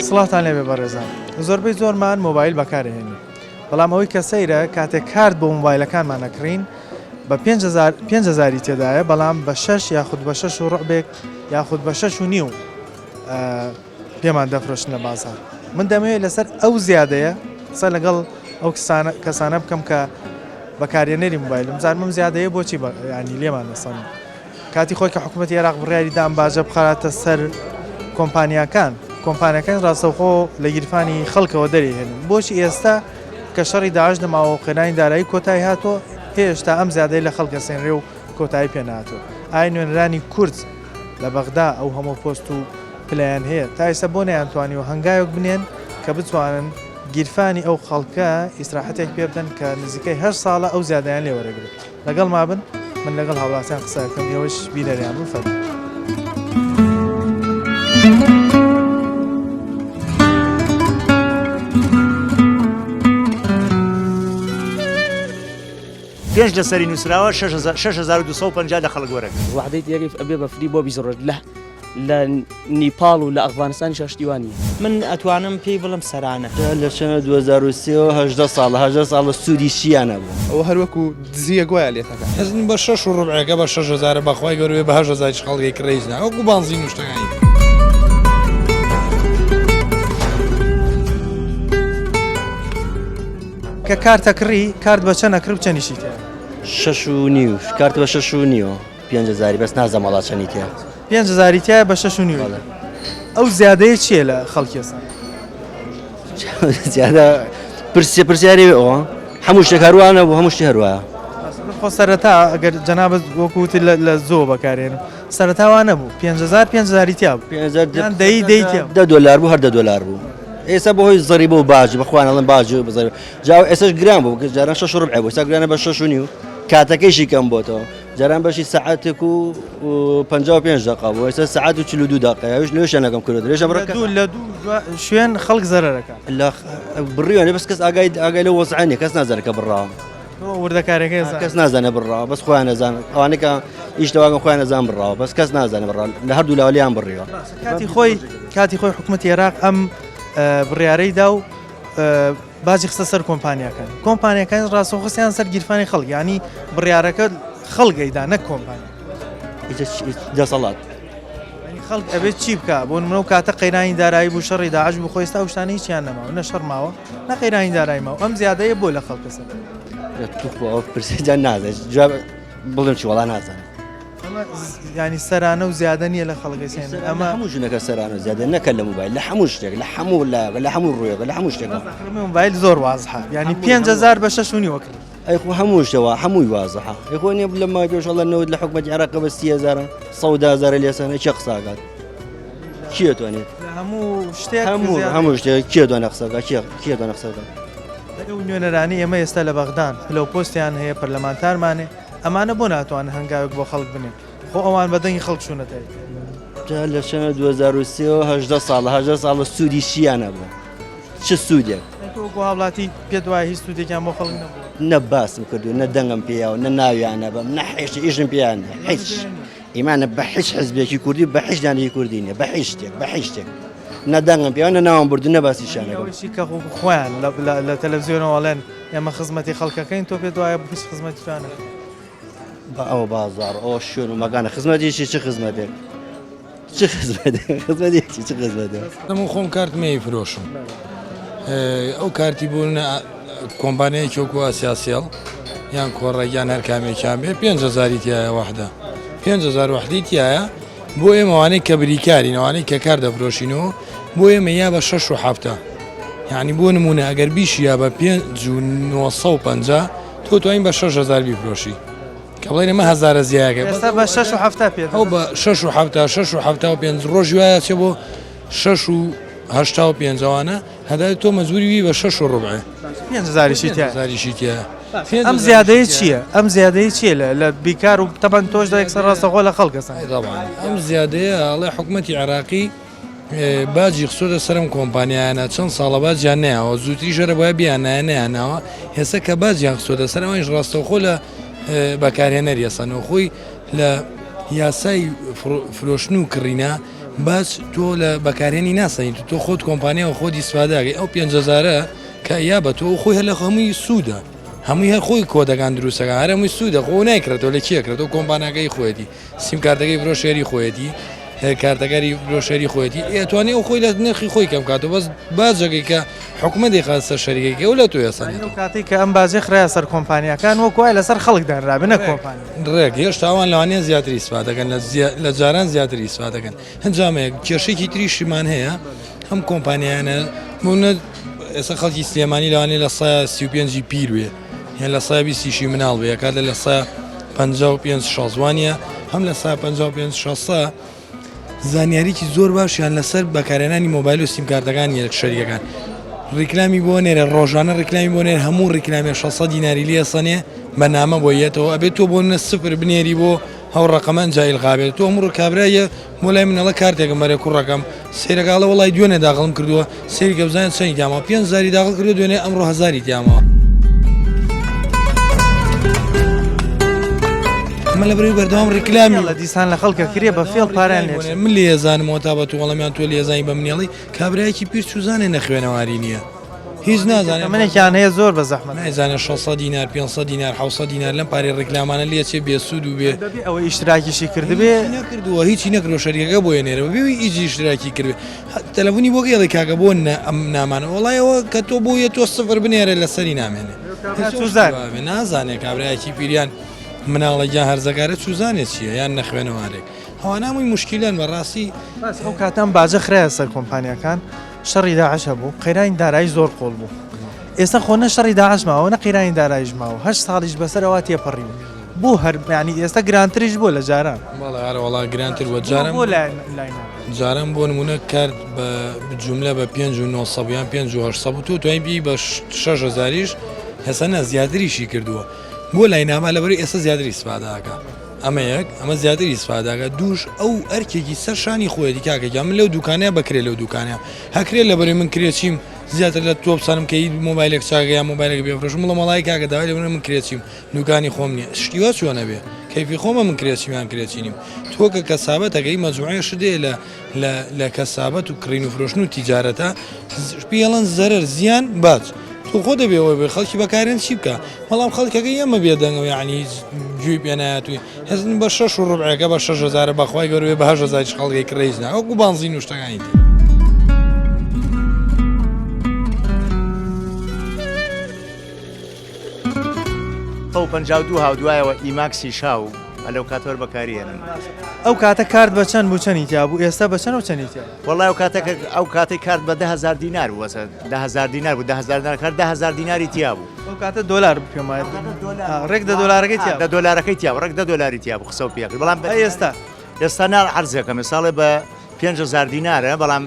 سڵاوتان لێبێ بەڕێزان زۆربەی زۆرمان مۆبایل بەکارهێنین بەڵام ئەوەی کە سەیرە کاتێک کارت بۆ مۆبایلەکانمان ئەکڕین بە 5000 تێدایە بەڵام بە شەش یاخود بە شەش و ڕعبێک یاخود بە شەش و نیو پێمان دەفرۆشن لە بازار من دەمەوێت لەسەر ئەو زیادەیە قسە لەگەڵ ئەو کەسانە بکەم کە بەکارێنەری موبایلم زانم زیادەیە بۆچی ینی لێمان دەسەن کاتی خۆی کە حکوومەتی عێراق بڕیاری دام باجە بخاتە سەر کۆمپانیاکان کۆمپانیەکان ڕاستەوخۆ لە گیرفانی خەڵکەوە دەرێهێنن بۆچی ئێستا کە شەڕی داعش نەماوە و قەیرانی دارایی کۆتایی هاتووە هێشتا ئەم زیادەی لە خەڵکە سێنرێ و کۆتایی پێناتوە ئایا نوێنەرانی کورد لە بەغدا ئەو هەموو پۆست و پلەیان هەیە تا ئێستا بۆ نەیانتوانیوە هەنگاوێک بنێن کە بتوانن گیرفانی ئەو خەڵکە ئیسراحەتێک پێ بدەن کە نزیکەی هەشت ساڵە ئەو زیادەیان لێ وەرەگرن لەگەڵ مابن من لەگەڵ هاوڵاتیان قسە ئەکەم ئێوەش بینەریان بن فەرموو. پێنج لەسەری نووسراوە 6250 لە خەڵک وەرەگرن. وەعدەی تێگەی ئەبێ بە فری بۆ 20 ڕۆژ لە لە نیپاڵ و لە ئەفغانستانیشا شتی وا نییە. من ئەتوانم پێی بڵێم سەرانە. لە چەنە 2003 ەوە 18 ساڵە 18 ساڵە سوودی چییان هەبوو؟ ئەوە هەر وەکو دزییەک وایە لێتەکا. حزن بە شەش و ڕوبعێکە بە شەش هەزارە بەخوای گەورە بێ بە هەشت هەزاریش خەڵک ئەیکڕێ هیچ نا وەکو بانزین و شتەکانی تر. کە کارتە کڕی کارت بە چەند ئەکڕی و چەنیشی تێ؟ شەش و نیو کارت بە شەش و نیوە پێنج هەزاری بەس نازانم وەڵا چەنی تێ. پێنج هەزاری تایە بە شەش و نیو بەڵێ. ئەو زیادەیە چییە لە خەڵکی ئێستا؟ زیادە پرسیە پرسیاری ئەوە هەموو شتێک هەروە نەبوو هەموو شتی هەروایە. خۆ سەرەتا ئەگەر جەنابت وەکو وتت لە زۆ بەکارێنم سەرەتا وا نەبوو 5000 5000 تیا بوو 5000 یان دەی دەی تیا دە دۆلار بوو هەر دە دۆلار بوو ئێستا بەهۆی زەریبە و باج بەخوان ئەڵێن باج و بزەری جا ئێستاش گران بوو جاران شەش و ڕبع بوو ئێستا گرانە بە شەش و نیو کاتەکەیشی کەم بۆتەوە جاران بەشی سەعاتێک و 55 دقە بوو ئێستا سەعات و 42 دقە ئەوش لەوێشیان لەگەم کردو درێژە بڕە دوو لە دوو شوێن خەڵک زەرەرەکە لە بڕیوانە بەس کەس ئاگای ئاگای لەو وەزعە نییە کەس نازانێت کە بڕاوە وردەکارەکەی کەس نازانێت بڕاوە بەس خۆیان نەزان ئەوانەی کە ئیش لەواگەن خۆیان نەزان بڕاوە بەس کەس نازانێت بڕاوە لە هەردوو لاوە لێیان بڕیوە کاتی خۆی کاتی خۆی حکوومەتی عێراق ئەم بڕیارەی دا و باجی خستە سەر کۆمپانیاکان کۆمپانیاکان ڕاستەوخۆ خستیان سەر گیرفانی خەڵک یانی بڕیارەکە خەڵک ئەیدا نەک کۆمپانیا دەسەڵات خەڵک ئەبێت چی بکە بۆ نمونە و کاتە قەیرانی دارایی بوو شەڕی داعش بوو خۆی ئێستا ئەو شتانە هیچیان نەماوە نە شەڕ ماوە نە قەیرانی دارایی ماوە ئەم زیادەیە بۆ لە خەڵکە سەر توخوا ئەو پرسیار نازانم جواب بڵێم چی وەڵا نازانم ئەمە ینی سەرانە و زیادە نییە لە خەڵک سێن ئەمە هەموو ژنەکە سەرانە زیادە نەکە لە موبایل لە هەموو شتێک لە هەموو لایەک لە هەموو ڕوویەکە لە هەموو شتێک موبایل زۆر وازحە ینی 5000 بە 6 و نیوە کرد ئەی خۆ هەموو شتەوە هەمووی وازحە ئەی خۆ نیە لە مای پێش ئەڵە نەوت لە حکومەتی عێراق بە 30000 سەودا هەزارە لێسانە کێ قساکات کێ توانێت هەموو شتێک هەموو هەموو شتێک کێ دوانە قسەکە کێ کێ دوانە قسەکە ئەو نوێنەرانی ئێمە ئێستا لە بەغدان پلە و پۆستیان هەیە پەرلەمانتارمانێ ئەمانە بۆ ناتوانن هەنگاوێک بۆ خەڵک بنێن خۆ ئەوان بە دەنگی خەڵک چوونەتە جا لە چەنە 2003 ەوە 18 ساڵە 18 ساڵە سوودی چییان هەبوو چ سوودێک تۆ وەکو هاوڵاتی پێت وایە هیچ سوودێکیان بۆ خەڵک نەبووە نە باسم کردو نە دەنگم پێیاوە نە ناویان نەبم نە حیش ئیشم پێیان نیە هیچ ئیمانە بە هیچ حزبێکی کوردی بە هیچ دانێکی کوردی نیە بە هیچ شتێک بە هیچ شتێک نە دەنگم پێیاوە نە ناوم بردو نە باسیشیان ئەکەم ئەوەیشی کە خۆیان لە تەلەڤزیۆنەوە ئەڵێن ئێمە خزمەتی خەڵکەکەین تۆ پێت وایە هیچ خزمەتی تویان نەکرد؟ بە ئەوە بازاڕ ئەوە شوێن و مەکانە خزمەتی چی چ خزمەتێک چ خزمەتێک خزمەتی چی چ خزمەتێک من خۆم کارت مەی فرۆشم ئەو کارتی بوون کۆمپانیایەکی وەکو ئاسیاسێڵ یان کۆڕێک یان هەر کامێکیان بێ 5000 تایە وەحدە 5000 وەحدی تایە بۆ ئێمە ئەوانەی کە بریکارین ئەوانەی کە کار دەفرۆشینەوە بۆ ئێمە یا بە شەش و حەفتا یعنی بۆ نمونە ئەگەر بیشی یا بە 5 950 تۆ توانین بە 6000 بیفرۆشی کە بڵێن ئەمە هەزارە زیایەکە ئێستا بە شەش و حەفتا پێ ئەو بە شەش و حەفتا شەش و حەفتا و پێنج ڕۆژی وایە چێ بۆ شەش و هەشتا و پێنجەوانە هەدا تۆ مەجبوری بی بە شەش و ڕبعێ پێنج هەزاریشی تیا هەزاریشی تیا ئەم زیادەیە چییە؟ ئەم زیادەیە چییە لە لە بیکار و تەبەن تۆش دایک سەر ڕاستەخۆ لە خەڵک ئەسەن. طبعا ئەم زیادەیە ئەڵێ حکومەتی عێراقی باجی خستۆتە سەرم کۆمپانیایانە چەند ساڵە باجیان نەیاوە زووتریش هەرە بۆیە بیانایە نەیاناوە ئێستا کە باجیان خستۆتە سەر ئەوانیش ڕاستەوخۆ لە بەکارهێنەر یەسەنەوە خۆی لە یاسای فرۆشتن و کڕینە. باج تۆ لە بەکارهێنی ناسەنیت تۆ خۆت کۆمپانیا و خۆت ئیسفادەکەی ئەو 5000 کە یا بە تۆ خۆی هەر لە هەمووی سوودە هەمووی هەر خۆی کۆدەکان دروستەکە هەر هەمووی سوودە خۆ نایکرێتەوە لە کێ کرێتەوە کۆمپانیاکەی خۆیەتی سیم کارتەکەی فرۆشێری خۆیەتی کارتەکەری فرۆشێری خۆیەتی ئێتوانی ئەو خۆی لە نرخی خۆی کەم کاتەوە بەس باجەکەی کە حکومەت دەیخاتە سەر شەریکەکەی ئەو لە تۆ ئەسەنێتەوە. ئەو کاتەی کە ئەم باجە خرایە سەر کۆمپانیاکان وەک وایە لەسەر خەڵک دانرابێ نەک کۆمپانیا. ڕێک هێشتا ئەوان لەوانەیە زیاتر ئیسفادە کەن لە جاران زیاتر ئیسفادە کەن هەنجامەیەک کێشەیەکی تریشمان هەیە ئەم کۆمپانیانە بوونە ئێستا خەڵکی سلێمانی لەوانەیە لە سا 35 پیر بێ یان لە سا 20 مناڵ بێ کات لە سا 55 شەست وانە هەم لە سا 55 شەستە زانیاریی زۆر باشیان لەسەر بەکارهێنانی مۆبایل و سیمکارتەکان نییە شەریکەکان ڕیکلامی بۆ نێرە ڕۆژانە ڕیکلامی بۆ نێر هەموو ڕیکلامی 600 دیناری لێ سەنێ بە نامە بۆ یەتەوە ئەبێت تۆ بۆ نە سفر بنێری بۆ ئەو ڕقەمە ئەنجا ئیلغا بێت تۆ هەموو کابرایە بۆ لای منەڵە کارتێکم بەرێ کوڕەکەم سەیرەکە ئەڵێ وەڵای دوێنێ داخڵم کردووە سەیری کە بزانێت چەنی تیامەوە 5000 داخڵ کردووە دوێنێ ئەمڕۆ هەزاری تیامەوە من لە بەرەی بەردەوام ڕیکلامی لە دیسان لە خەڵکە کرێ بە فێڵ پارەیان لێ من لێزانمەوە تا بە تو وەڵامیان تۆ لێزانی بە منێڵی کابرایەکی پیر چوزانێ نەخوێنەواری نییە هیچ نازانێت منێکیان هەیە زۆر بە زەحمەت نایزانێت 600 دینار 500 دینار 700 دینار لەم پارەی ڕیکلامانە لێ چێ بێسوود و بێ بەبێ ئەوە ئیشتراکیشی کردبێ نەکردووە هیچی نەکردووە شەریکەکە بۆ نێرە بەبێ ئەوەی هیچ ئیشتراکی کردبێ تەلەفۆنی بۆ گەڵی کاکە بۆ ئەم نامانە وەڵایەوە کە تۆ بۆ یە تۆ سفر بنێرە لەسەری نامێنێ نازانێ کابراایەکی پیریان مناڵە گیان هەرزەکارە چوزانێ چییە یان نەخوێنەوارێک ئەوانە هەمووی موشکیلەن بەڕاستی. باس ئەو کاتان باجە خرایە سەر کۆمپانیاکان شەڕی داعش هەبوو قەیرانی دارایی زۆر قوڵ بوو ئێستا خۆ نە شەڕی داعش ماوە نە قەیرانی داراییش ماوە هەشت ساڵیش بەسەر ئەوە تێپەڕیوە بۆ هەر یانی ئێستا گرانتریش بووە لە جاران. بەڵێ ئەرە وەڵا گرانتر بووە جاران بۆ لای لای نا. جاران بۆ نمونە کارت بە جوملە بە پێنج و نۆ سەد یان پێنج و هەشت سەد بوو تۆ توانی بی بە شەش هەزاریش ئێستا نا زیاتریشی کردووە بۆ لای ناما لەبەرئەوەی ئێستا زیاتر ئیسفادە ئەکا. ئەمە یەک ئەمە زیاتر ئیسفاداکە دووش ئەو ئەرکێکی سەر شانی خۆیەتی کاکە گیان من لەو دوکانەیە بەکرێ لەو دوکانەیە هەکرێ لەبەری من کرێچیم زیاتر لە تۆ بسانم کە هیچ مۆبایلێک چاکە یان مۆبایلێک بێفرۆشم بڵێم وەڵای کاکە داوای لێ بکەم من کرێچیم دوکانی خۆم نییە شتی وا چۆنە بێ کەیفی خۆمە من کرێچیم یان کرێچی نیم تۆ کە کەسابەتەکەی مەجموعەیە شت هەیە لە لە لە کەسابەت و کڕین و فرۆشتن و تیجارەتە پێڵەن زەرەر زیان باج تۆ خۆ دەبێ ئەوە بێ خەڵکی بەکارێن چی بکە بەڵام خەڵکەکەی ئێمە بێدەنگە و یعنی هیچ گوێی پێ نایەت و هەزن بە شەش و ڕبعێکە بە شەش هەزارە بەخوای گەورە بێ بە هەشت هەزاریش خەڵکی کڕێ هیچ نا وەکو بانزین و شتەکانی تر. 152 هاو دوایەوە ئیماکسی شاو ئەلەو کاتۆر بەکاری هێنن. ئەو کاتە کارت بە چەند بوو چەنی تیا بوو ئێستا بە چەند و چەنی تیا؟ وەڵای ئەو کاتە کە ئەو کاتەی کارت بە 10000 دینار بوو ئەسە 10000 دینار بوو 10000 دینار کارت 10000 دیناری تیا بوو. ئەو کاتە دۆلار بوو پێم وایە ڕێک دە دۆلارەکەی تیا دە دۆلارەکەی تیا بوو ڕێک دە دۆلاری تیا بوو قسە و پێ بەڵام ئەی ئێستا؟ ئێستا نا عەرزەکەم ساڵێ بە 5000 دینارە بەڵام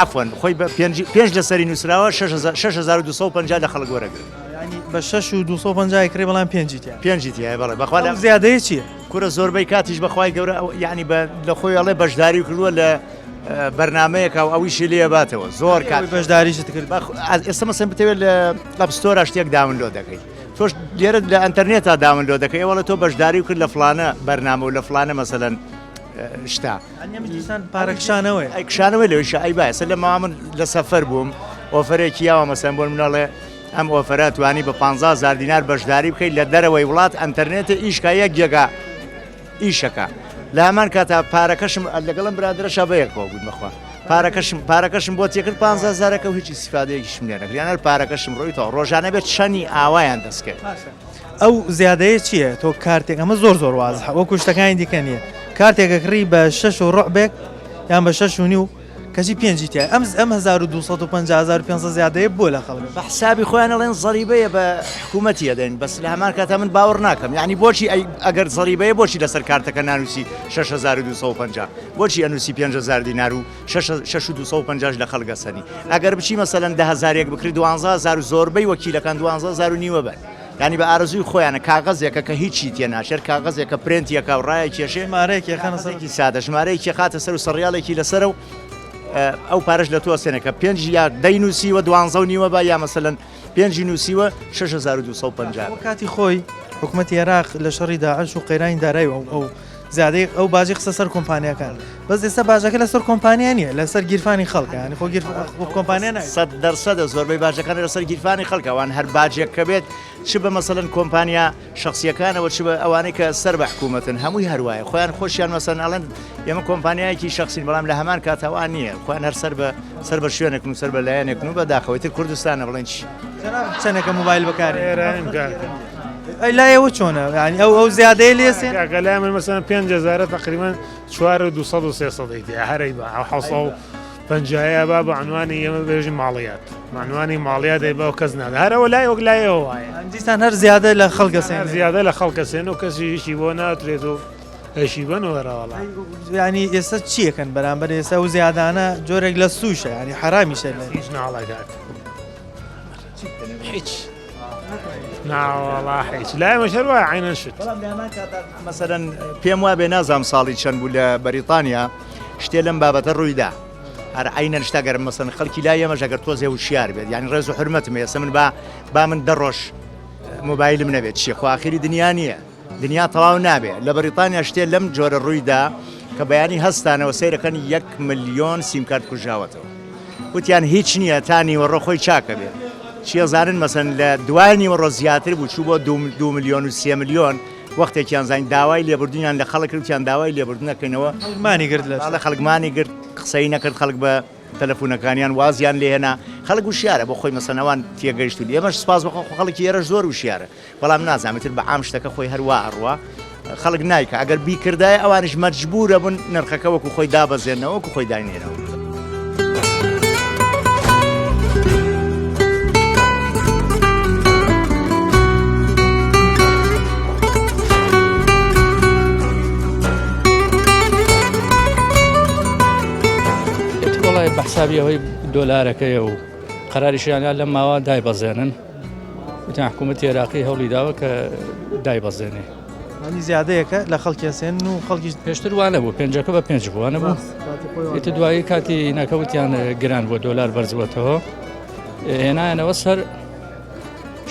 عەفوەن خۆی بە پێنج پێنج لەسەری نووسراوە 6250 لە خەڵک وەرەگرن. یانی بە 6 و 250 کڕی بەڵام پێنجی تیا پێنجی تیایە بەڵێ بەخوا لە زیادەیە چییە؟ کورە زۆربەی کاتیش بەخوای گەورە یانی بە لە خۆی ئەڵێ بەشداری کردووە لە بەرنمەیەکە و ئەویشی لێ باتەوە زۆر کات بەشداریشت کرد ئێستا مەسەن بتەوێت لە App Store ا شتێک download دەکەیت تۆش لێرە لە ئەتەرنێتا download دەکەی ئەوڵە تۆ بەشداری کرد لە فلانە بەرنامە و لە فلانە مەسەلەن شتا پارە کشانەوەی ئەی کشانەوەی لەویشە ئەی باسە لە ماوە من لە سەفەر بووم offer ێکی یاوە مەسەن بۆ مناڵێ ئەم offer ە توانی بە 15000 دینار بەشداری بکەیت لە دەرەوەی وڵات ئەتەرنێتە ئیشکا یەک جێگا ئیشەکە لە هەمان کاتا پارەکەشم لەگەڵم برادرەشا بەیەکەوە بووین بەخوا پارەکەشم پارەکەشم بۆ تێکرد 15 هەزارەکە و هیچ ئیسفادەیەکیشم لێ نەکرد یان هەر پارەکەشم ڕۆیتەوە ڕۆژانە بێت چەنی ئاوایان دەستکرد. ئەو زیادەیە چییە تۆ کارتێک ئەمە زۆر زۆر وازحە وەکو شتەکانی دیکە نییە کارتێکە کڕی بە شەش و ڕعبێک یان بە شەش و نیو کەچی پێنجی تیایە ئەم ئەم 1250 1500 زیادەیە بۆ لە خەڵک بە حسابی خۆیان ئەڵێن زەریبەیە بە حکوومەتی ئەدەین بەس لە هەمان کاتا من باوەڕ ناکەم یعنی بۆچی ئەی ئەگەر زەریبەیە بۆچی لەسەر کارتەکە نانووسی 6250 بۆچی ئەنووسی 5000 دینار و 6250 لە خەڵک ئەسەنی ئەگەر بچی مەسەلەن 10000 ێک بکری 12000 و زۆربەی وەکیلەکان 12000 و نیوە بەن یعنی بە ئارەزووی خۆیانە کاغەزێکە کە هیچی تێ ناچێت کاغەزێکە پرێنتیەکە و ڕایە کێشێ ژمارەیەکی ئەخەنە سەر کاغەزێکی سادە ژمارەیەکی خاتە سەر و سەڕیاڵێکی لەسەرە و ئەو پارەش لە تۆ ئەسێنێ کە پێنج یا دەی نووسیوە دوانزە و نیوە بە یا مەسەلەن پێنجی نووسیوە 6250 بۆ کاتی خۆی حکوومەتی عێراق لە شەڕی داعش و قەیرانی دارایی و ئەو ئەو زیادەی ئەو باجی خستە سەر کۆمپانیاکان بەس ئێستا باجەکە لەسەر کۆمپانیا نییە لەسەر گیرفانی خەڵکە یانی خۆ گیر خۆ کۆمپانیا نایە. 100% زۆربەی باجەکان لەسەر گیرفانی خەڵکە ئەوان هەر باجێک کە بێت چ بە مەسەلەن کۆمپانیا شەخسیەکانەوە چ بە ئەوانەی کە سەر بە حکوومەتن هەمووی هەروایە خۆیان خۆشیان مەسەن ئەڵێن ئێمە کۆمپانیایەکی شخصین بەڵام لە هەمان کاتەوە نییە خۆیان هەر سەر بە سەر بە شوێنێکن و سەر بە لایەنێکن و بە داخەوەی تر کوردستانە بڵێن چی چەنێکە مۆبایل بەکارێ ئەی لای ئێوە چۆنە یعنی ئەو ئەو زیادەیە لێسێن کاکە لای من مەسەن 5000 تقریبا 4 و 200 و 300 تێ هەرەی بە ئەو 750 با بە عنوانی ئێمە بێژین ماڵیات معنوانی ماڵیات دەی بەو کەس نادا هەرەوە لای وەک لای ئێوە وایە دیسان هەر زیادە لە خەڵکە سێن زیادە لە خەڵکە سێن و کەسی هیچی بۆ ناترێت و ئەشی بن وەرەوەڵا ینی ئێستا چیەکەن بەرامبەر ئێستا و زیادانە جۆرێک لە سوشە ینی حرامیشە لە هیچ ناڵەکات هیچ ناوەڵا هیچ لای مەش هەر وایە عینەن شت مەسەرەن پێم وابێ نازام ساڵی چەند بوو لە بەریتانیا شتێ لەم بابەتە ڕوویدا هەر عینەن شتە گەرم مەسەن خەڵکی لای ئێمەش ئەگەر تۆزێ وشیار بێت یعنی ڕێز و حرمەتم ئێستا من با با من دە ڕۆژ مۆبایلم نەبێت چیە خۆ ئاخری دنیا نییە دنیا تەواو نابێ لە بەریتانیا شتێ لەم جۆرە ڕوویدا کە بەیانی هەستانەوە سەیرەکەن یەک ملیۆن سیمکارت کوژاوەتەوە وتیان هیچ نییە تا نیوەڕۆ خۆی چاکە بێت چیەزانن مەسەن لە دوای نیوەڕۆ زیاتر بوو چوو بۆ دو ملیۆن و سێ ملیۆن وەختێکیان زانین داوای لێبوردنیان لە خەڵک وتیان داوای لێبوردنەکەینەوە مانی گرت لە خەڵکمانی گرت قسەی نەکرد خەڵک بە تەلەفونەکانیان وازیان لێهێنا خەڵک وشیارە بۆ خۆی مەسەن ئەوان تێگەیشتون ئێمەش سپاس بەخوا خۆ خەڵکی ئێرەش زۆر وشیارە بەڵام نازانم ئیتر بە عام شتەکە خۆی هەر وا ئەڕوا خەڵک نایکا ئەگەر بیکردایە ئەوانیش مەجبورە بوون نرخەکە وەکو خۆی دابەزێنەوە وەکو خۆی داینێنەوە. وڵی بە حسابی ئەوەی دۆلارەکەیە و قەراریشیانە لەم ماوە دایبەزێنن وتیان حکوومەتی عێراقی هەوڵی داوە کە دایبەزێنێ. ینی زیادەیەکە لە خەڵکی ئەسێنن و خەڵکیش پێشتر وانە بوو پێنجەکە بە پێنج بوو وانە بوو ئیتر دوایی کاتی نەکەوتیان گران بووە دۆلار بەرزبووەتەوە هێنایانەوە سەر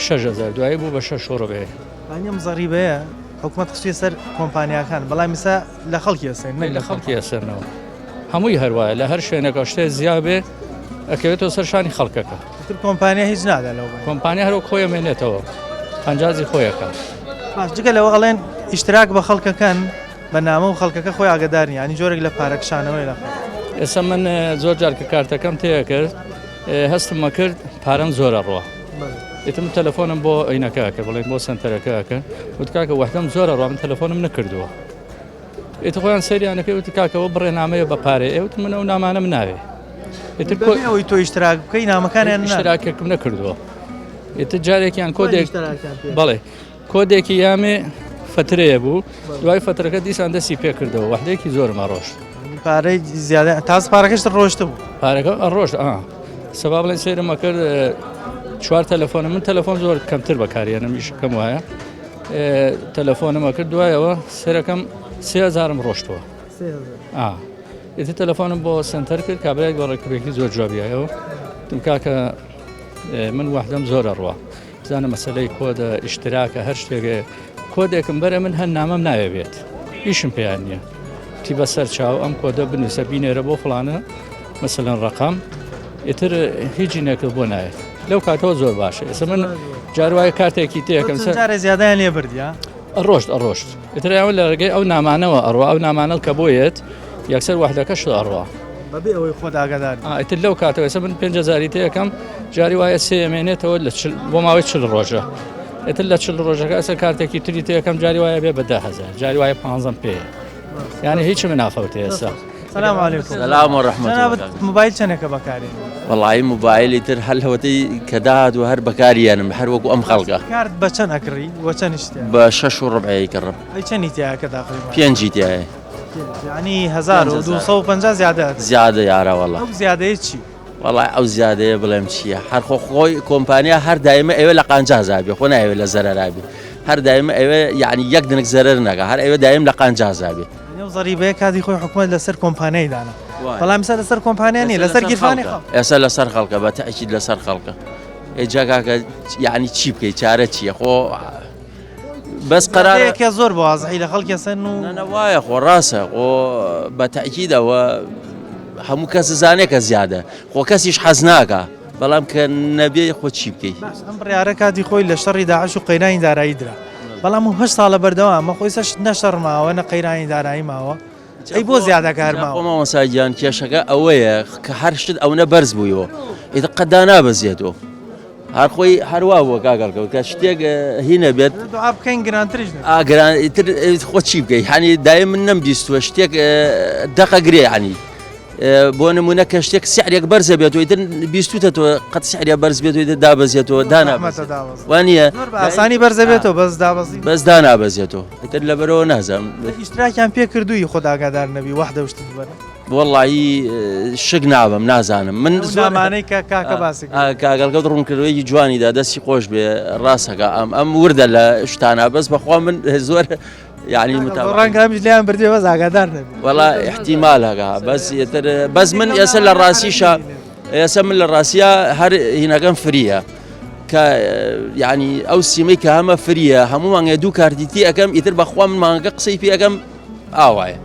6هزار دوایی بوو بە شەش و ڕبێ. یانی ئەم زەڕیبەیە حکومەت خستویە سەر کۆمپانیاکان بەڵام ئیستا لە خەڵکی ئەسێنن لە خەڵکی ئەسێنەوە. هەمووی هەروایە لە هەر شوێنێکە شتێ زیا بێ ئەکەوێتەوە سەر شانی خەڵکەکە. ئیتر کۆمپانیا هیچ نادا لەو بەینە. کۆمپانیا هەر وەک خۆی ئەمێنێتەوە قانجازی خۆیەکا. باش جگە لەوە ئەڵێن ئیشتراک بە خەڵکەکەن بە نامە و خەڵکەکە خۆی ئاگادار نیە یانی جۆرێک لە پارە کشانەوەیە لە خەڵک. ئێستا من زۆر جار کە کارتەکەم تێکرد هەستم ئەکرد پارەم زۆر ئەڕوا ئیتر من تەلەفۆنم بۆ ئەینەکە ئەکرد بڵێن بۆ سەنتەرەکە ئەکرد وت کاکە وەحدەم زۆر ئەڕوا من تەلەفۆنم نەکردووە. ئیتر خۆیان سەیریان دەکرد وتی کاکە ئەوە بڕێ نامەیە بە پارەیە ئێ وتم من ئەو نامانەم ناوێ ئیتر بەبێ ئەوەی تۆ ئیشتراک بکەی نامەکانیان ناوێ. ئیشتراکێکم نەکردووە ئیتر جارێکیان کۆدێک ئیشتراکیان پێ بەڵێ کۆدێکی یامێ فترەیە بوو دوای فترەکە دیسان دەستی پێکردەوە وەحدەیەکی زۆرم ئەڕۆشت پارەی زیادە تاز پارەکەشت ڕۆشت بوو پارەکە ئەڕۆشت ئا سەبا بڵێن سەیرم ئەکرد چوار تەلەفۆنە من تەلەفۆن زۆر کەمتر بەکارێنم ئیشەکەم وایە تەلەفۆنم ئەکرد دوایەوە سەرەکەم سێزارم ڕۆشتووە ئیتر تەلەفۆنم بۆ سنتەر کرد کابراێک بە ڕێکبێکی زۆر جوابیایەوە تم کاکە من وەحدەم زۆر ئەڕوا بزانە مەسلەی کۆدە ئیشتراکە هەر شتێکێ کۆدێکم بەرە من هەر نامەم ناوێ بێت ئیشم پێیان نییە تی بەسەر چاو ئەم کۆدە بنووسە بینێرە بۆ فلانە مەسەلەن ڕقم ئیتر هیچی نەکرد بۆ نایەت لەو کاتەوە زۆر باشە ئێستا من جار وایە کارتێکی تێکەم سەر جارێ زیادەیان لێ بردیا ڕۆشت ئەڕۆشت ئیتر ئەوە لە ڕێگەی ئەو نامانەوە ئەڕوا ئەو نامانە کە بۆیەت یەکسەر وەحدەکەش ئەڕوا بەبێ ئەوەی خۆت ئاگادار بی. ئیتر لەو کاتەوە ئێستا من 5000 تێکەم جاری وایە سێ ئەمێنێتەوە لە بۆ ماوەی 40 ڕۆژە ئیتر لە 40 ڕۆژەکە ئەسە کارتێکی تری تێکەم جاری وایە بێ بە 10000 جاری وایە 15 پێ یعنی هیچ من نافەوتێ ئێستا سلام علیکم سلام و رحمة جنابت موبایل چەنێکە بەکارێ وەڵی موبایلی تر هەر لەوەتەی کە داهات و هەر بەکاریانم هەر وەکو ئەم خەڵکە کارت بە چەند ئەکڕی وە چەندیش تیا بە شەش و ڕبعەیە کڕم ئەی چەندی تیایە کە داخلی ماڵ؟ پێنجی تیایە یعنی 1250 زیادە زیادە یارە وەڵا ئەو زیادەیە چی وەڵا ئەو زیادەیە بڵێم چییە هەر خۆ خۆی کۆمپانیا هەر دایمە ئەوێ لە قانجازا بێ خۆ نایەوێ لە زەرەرا بێ هەر دایمە ئەوێ یعنی یەک دنک زەرەر نەکا هەر ئەوێ دایم لە قانجازا بێ ئەو زەریبەیە کاتی خۆی حکومەت لەسەر کۆمپانیای دانا بەڵام ئێستا لەسەر کۆمپانیا نیە لەسەر گیرفانی خەڵک ئێستا لەسەر خەڵکە بە تەئکید لەسەر خەڵکە ئێ جا کاکە یعنی چی بکەی چارە چییە خۆ بەس قەرارەکە زۆر بە وازحی لە خەڵکی سەن و نە وایە خۆ ڕاستە خۆ بە تەئکیدەوە هەموو کەس زانێ کە زیادە خۆ کەسیش حەز ناکا بەڵام کە نەبێ خۆ چی بکەی. باش ئەم بڕیارە کاتی خۆی لە شەڕی داعش و قەیرانی دارایی درا بەڵام و هەشت ساڵە بەردەوامە خۆی سەش نە شەڕ ماوە نە قەیرانی دارایی ماوە ئەی بۆ زیادەکە هەر ماوە؟ خۆ مامۆستا گیان کێشەکە ئەوەیە کە هەر شت ئەونە بەرز بوویەوە ئیتر قەت دانابەزێتەوە هەر خۆی هەروا بووە کاک هەڵکەوت کە شتێک هی نەبێت دوعا بکەین گرانتریش نەبێت. ئا گران ئیتر خۆ چی بکەی هەنی دایم من نەمبیستووە شتێک دەقە گرێ ینی بۆ نمونە کە شتێک سعرێک بەرزە بێت و ئیتر بیستوتە تۆ قەت سعرێ بەرز بێت و ئیتر دابەزێتەوە دانابەزێت وانە ئاسانی بەرزە بێتەوە بەس دابەزی بەس دانابەزێتەوە ئیتر لەبەرەوە نازانم ئیشتراکیان پێ کردووی خۆت ئاگادار نەبی وەحدە شتت بەرە وەڵایی شک نابم نازانم من زمانەی کە کاکە باسی کاگەڵگەڵ ڕوونکردەوەیەکی جوانیدا دەستی خۆش بێ ڕاستەکە ئەم ئەم وردە لە شتانە بەس بەخوا من زۆر یعنی متابعە ڕەنگە ئەمیش لێیان بردێ بەس ئاگادار نەبی وەڵا احتیمال هەکا بەس یتر بەس من ئێستا لە ڕاستیشە ئێستا من لە ڕاستیا هەر هینەکەم فریە کە یعنی ئەو سیمەی کە هەمە فریە هەموو مانگێ دوو کارتی ئەەکەم ئیتر بەخوا من مانگەکە قسەی پێ ئەەکەم ئاوایە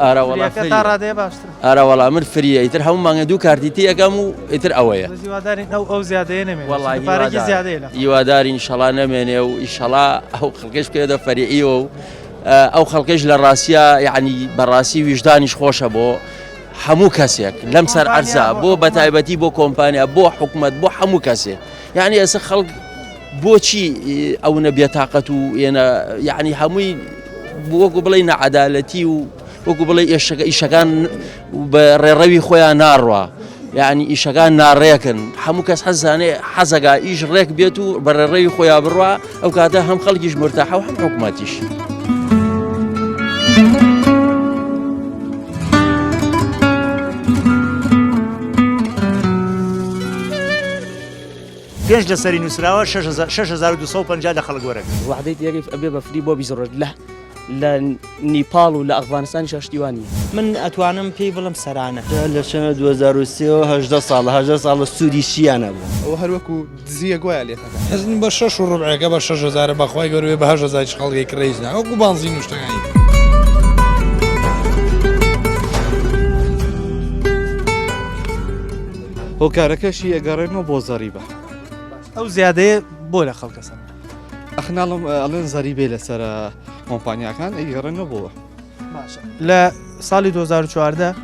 ئارا وەڵا فریەکە تا ڕادەیە باشتر ئارا وەڵا من فریە ئیتر هەموو مانگە دوو کارتی تی ئەەکەم و ئیتر ئەوەیە بەس هیوادارین ئەو ئەو زیادەیە نەمێنێ وەڵا چونکە پارێکی زیادەیە لە هیوادارین ئیشەڵا نەمێنێ و ئیشەڵا ئەو خەڵکەش بکەوێتە فەریعیەوە و ئەو خەڵکەش لە ڕاستیا یعنی بەڕاستی ویژدانیش خۆشە بۆ هەموو کەسێک لەم سەر عەرزا بۆ بەتایبەتی بۆ کۆمپانیا بۆ حکومت بۆ هەموو کەسێک یعنی ئێستا خەڵک بۆچی ئەونە بێتاقەت و ئێنە یعنی هەمووی وەکو بڵێ نەعادالەتی و وەکو بڵێ ئێشەکە ئیشەکان بە ڕێڕەوی خۆیان ناڕوا یعنی ئیشەکان ناڕێکن هەموو کەس حەزانێ حەزەگا ئیش ڕێک بێت و بە ڕێڕەوی خۆیان بڕوا ئەو کاتە هەم خەڵکیش مرتاحە و هەم حکوومەتیش. پێنج لەسەری نووسراوە 6250 لە خەڵک وەرەگرن. وەعدەی تێگەی ئەبێ بە فری بۆ 20 ڕۆژ لە لە نیپاڵ و لە ئەفغانستانیشا شتی وا نییە. من ئەتوانم پێی بڵێم سەرانە. لە چەنە 2003 ەوە 18 ساڵە 18 ساڵە سوودی چییان هەبوو؟ ئەوە هەر وەکو دزییەک وایە لێتەکەن. حزن بە شەش و ڕبعێکە بە شەش هەزارە بەخوای گەورە بێ بە هەشت هەزاریش خەڵکی کڕێ هیچ نا وەکو بانزین و شتەکانی تر. هۆکارەکەشی ئەگەڕێنەوە بۆ زەریبە. ئەو زیادەیە بۆ لە خەڵکە سەند؟ ئەخ ناڵم ئەڵێن زەریبەی لەسەر کۆمپانیاکان ئەیگەڕێنەوە بۆ. باشە لە ساڵی 2014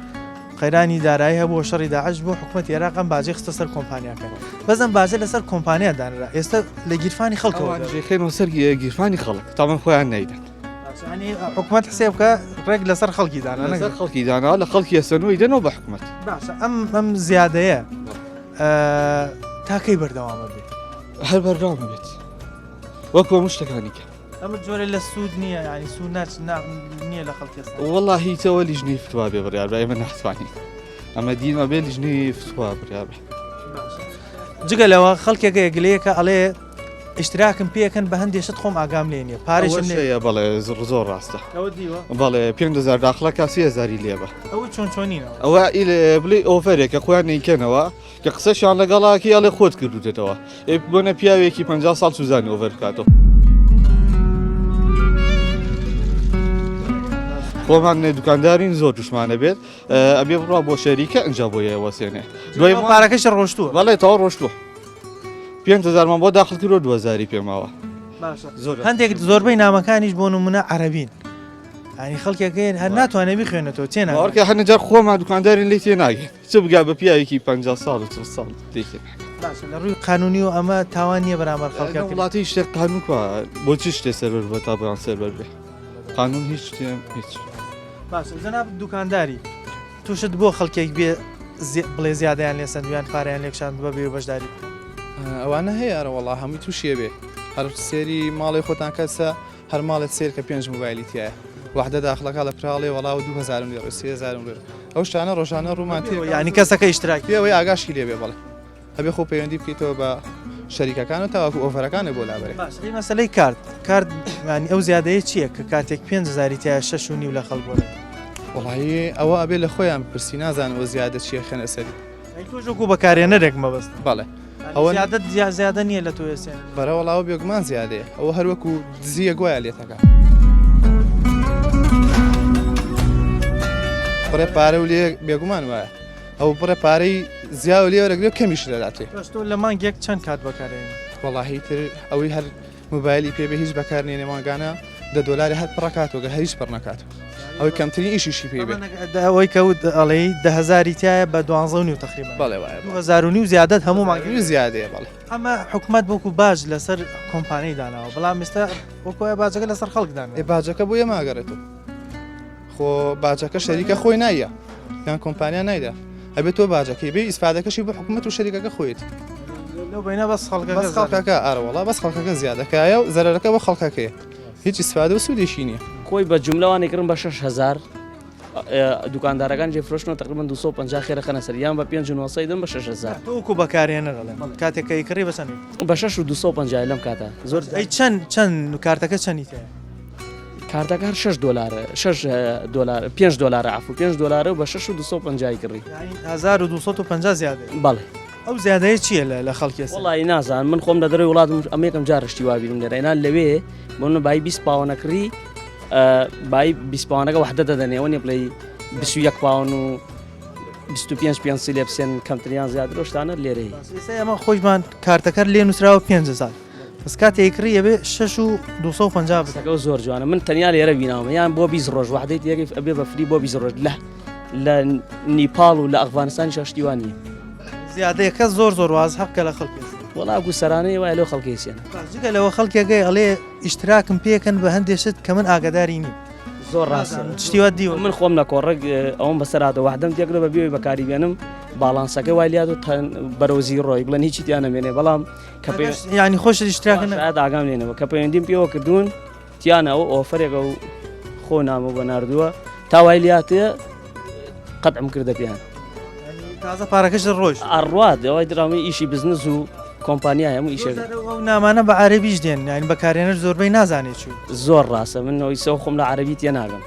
قەیرانی دارایی هەبوو شەڕی داعش بۆ حکوومەت عێراق ئەم باجی خستە سەر کۆمپانیاکە بەس ئەم باجە لەسەر کۆمپانیا دانرا ئێستا لە گیرفانی خەڵکەوە خێنەوە سەر گیرفانی خەڵک تامان خۆیان نەیدەن ینی حکوومەت حسێب بکە ڕێک لەسەر خەڵکی دانا لەسەر خەڵکی دانا لە خەڵکی ئەسەنەوەی دەنەوە بە حکوومەت باشە ئەم ئەم زیادەیە تاکەی بەردەوامە بێت هەر بەردەوامە بێت وەکو هەموو شتەکانی کە ئەمە جۆرە لە سوود نییە ینی سوود ناچ نییە لە خەڵکی وەڵا هیچەوە لیژنەی فتوا بێ بڕیار بە ئێمە ناتوانین ئەمە دینمە بێ لیژنەی فتوا بڕیار بێ جگە لەوە خەڵکێکە گلەیەکە ئەڵێ ئیشتراکم پێکەن بە هەندێ شت خۆم ئاگام لێ نیە پارێشم لێ هەیە بەڵێ زۆر زۆر ڕاستە بەڵێ 5000 داخڵە کا 3000 لێ بە ئەوە چۆن چۆنینەوە ئەوە بڵێ ئۆفەرێکە خۆیان نیکەنەوە کە قسەشیان لەگەڵاکی ئەڵێ خۆت کردوتێتەوە ئێ بۆنە پیاوێکی 50 ساڵ سوزانی ئۆڤەر بکاتەوە خۆمان دوکاندارین زۆر توشمانە بێت ئەبێ بڕوا بۆ شەریکە ئەجا بۆ یەوەسێنێ دوای پارەکەش ڕۆشتووە بەڵێ تەواو ڕۆشتووە پێنج هەزارمان بۆ داخل کردووە دوو هەزاری پێ ماوە. باشە هەندێک زۆربەی نامەکانیش بۆ نمونە عەرەبین ینی خەڵکێک هەیە هەر ناتوانێت بخوێنێتەوە تێ ناگات. باوەڕکە هەندێک جار خۆمان دوکاندارین لێی تێ ناگەین چ بگا بە پیاوێکی 50 ساڵ و 40 ساڵ لێی تێ ناگەین. باشە لە ڕووی قانونی و ئەمە تاوان نییە بەرامبەر خەڵکە لە وڵاتی شتێک قانون کوا بۆ چ شتێ سەروەر بە تا بۆیان سەروەر بێ قانون هیچ شتێ هیچ. باشە جەناب دوکانداری توشت بۆ خەڵکێک بێ بڵێ زیادەیان لێ سەندویان پارەیان لێکشاند بە بێ بەشداری بکەن. ئەوانە هەیە ئەرەوەڵا هەمووی توشیە بێ هەر سێری ماڵێ خۆتان کەسە هەر ماڵێ سێر کە پێنج موبایلی تایە وحدە داخلەکە لە پراڵێ وەڵا و 2000 لێ 3000 لێ ئەو شتانە ڕۆژانە ڕوومان تێ یعنی کەسەکە ئیشتراک پێوەی ئاگاشی لێ بێ بەڵێ ئەبێ خۆ پەیوەندی بکەیتەوە بە شەریکەکان و تاوەکو ئۆفەرەکانە بۆ لابەرێ. باش ئەی مەسەلەی کارت کارت یانی ئەو زیادەیە چییە کە کارتێک 5000 تایە شەش و نیو لە خەڵک وەرەگرن؟ وەڵایی ئەوە ئەبێ لە خۆیان بپرسی نازانم ئەو زیادە چییە خەنە سەری. ئەی تۆش وەکو بەکارهێنەرێک مەبەستم. بەڵێ. ئەوە زیادە زیادە نییە لە تۆ ئێسێن بەرە وەڵاوە بێگومان زیادەیە ئەوە هەر وەکو دزیە گوایە لێتەکە. بڕێ پارە و لێ بێگومان وایە ئەو بڕێ پارەی زیاو لێ وەرەگرێ کەمیش دەداتێ. باش تۆ لە مانگێک چەند کات بەکارێنی؟ وەڵاهی تر ئەوەی هەر مۆبایلی پێ بێ هیچ بەکار نێنێ مانگانە دە دۆلاری هەر پڕەکاتەوە گەر هیچ پڕ نەکاتەوە ئەوەی کەمترین ئیشیشی پێ بێ. ئەوەی کە وت ئەڵێی دە هەزاری تایە بە دوانزە و نیو تەقریبەن. بەڵێ وایە. 2000 و زیادەت هەموو مانگێک. نیو زیادەیە بەڵێ. ئەمە حکومەت وەکو باج لەسەر کۆمپانیای داناوە بەڵام ئێستا وەکو وایە باجەکە لەسەر خەڵک دانراوە. ئێ باجەکە بۆ ئێمە ئەگەڕێتەوە خۆ باجەکە شەریکە خۆی نایە یان کۆمپانیا نایدا ئەبێت تۆ باجەکەی بێ ئیسفادەکەشی بۆ حکومەت و شەریکەکە خۆیەتی. لەو بەینە بەس خەڵکەکە بەس خەڵکەکە ئارە وەڵا بەس خەڵکەکە زیادەکایە و زەرەرەکە بۆ خەڵکەکەیە هیچ ئیسفادە و سوودێکی نییە. خۆی بە جوملە وانی کڕن بە 6000 دوکاندارەکان جێ فرۆشتنەوە تقریبا 250 خێرە خەنە سەر یان بە 5 900 دەم بە 6000 تۆ وەکو بەکارهێنەر ئەڵێم کاتێک کە ئەیکڕی بە چەند بە 6 و 250 لەم کاتە زۆر ئەی چەند چەند کارتەکە چەندی تایە؟ کارتەکە هەر 6 دۆلارە 6 دۆلار 5 دۆلارە عفو 5 دۆلارە و بە 6 و 250 کڕی یانی 1250 زیادەیە بەڵێ ئەو زیادەیە چییە لە لە خەڵکی ئێستا؟ وەڵی نازانم من خۆم لە دەرەوەی وڵاتم ئەمە یەکەم جار شتی وا بینم لێرە ئێنا لەوێ بۆ من بای 20 پاوەنە کڕی بای 20 پاوەنەکە وەحدە دەدەنێ ئەوە نیە بڵێی 21 پاوەن و 25 پێنسی لێ بسێن کەمتریان زیاتر ئەو شتانە لێرەیە. ئێستا ئێمە خۆشمان کارتەکەر لێ نووسراوە 5000 بەس کاتێ ئەیکڕی ئەبێ 6 و 250 بدەی. قسەکەو زۆر جوانە من تەنیا لێرە بیناومە یان بۆ 20 ڕۆژ وەحدەی تێکەی ئەبێ بە free بۆ 20 ڕۆژ لە لە نیپاڵ و لە ئەفغانستانیش شتی وا نییە. زیادەیەکە زۆر زۆر وازحە کە لە خەڵکی ئەسێنن. وەڵا وەکو سەرانەی وایە لەو خەڵکی ئەسێنن. جگە لەوە خەڵکێکەی ئەڵێ ئیشتراکم پێکەن بە هەندێ شت کە من ئاگاداری نیم. زۆر ڕاستە شتی وا دیوە. من خۆم لە کۆڕەک ئەوەم بەسەر هاتەوە وەحدەم تێکرد بە بێ بەکاری بێنم باڵانسەکەی وای لات و بەرەو زیڕۆی بڵێن هیچی تیا نەمێنێ بەڵام کە پێ یانی خۆشت ئیشتراک نە شاید ئاگام لێ نەبوو کە پەیوەندیم پێوە کردوون تیانە ئەو ئۆفەرێکە و خۆ نامە بۆ ناردووە تا وای لاتێ قەتعم کردە پێیان. تازە پارەکەش ڕۆیشت. ئەڕوات ئەوەی درامی ئیشی بزنس و کۆمپانیای هەموو ئیشێک. ئەو نامانە بە عەرەبیش دێن یانی بەکارهێنەر زۆربەی نازانێت چوو. زۆر ڕاستە من ئەوی سەو خۆم لە عەرەبی تێناگەم